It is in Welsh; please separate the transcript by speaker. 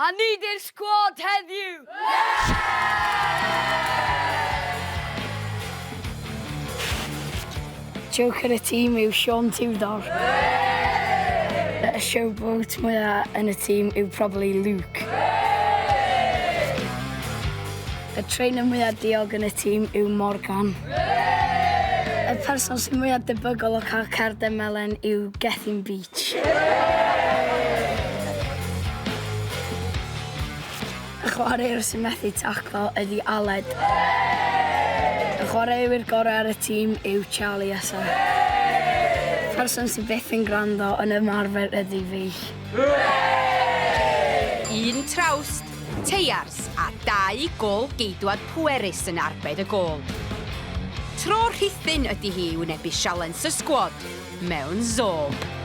Speaker 1: A ni di'r sgwad heddiw!
Speaker 2: Joker y tîm yw Siôn Tudor. Y showboat mwya yn y tîm yw probably Luke. Y trainer mwya diog yn y tîm yw Morgan. Y person sy'n mwya debygol o cael carden melen yw Gethin Beach. Y chwaraewr sy'n methu taclo ydy Aled. Y chwaraewyr gorau ar y tîm yw Charlie a Seth. Person sy'n byth yn gwrando yn ymarfer ydy fi.
Speaker 3: Un trawst, teiars a dau gôl geidwad pwerus yn arbed y gôl. Tro Rhuthun ydy hi i wynebu sialens y sgwad mewn Zorb.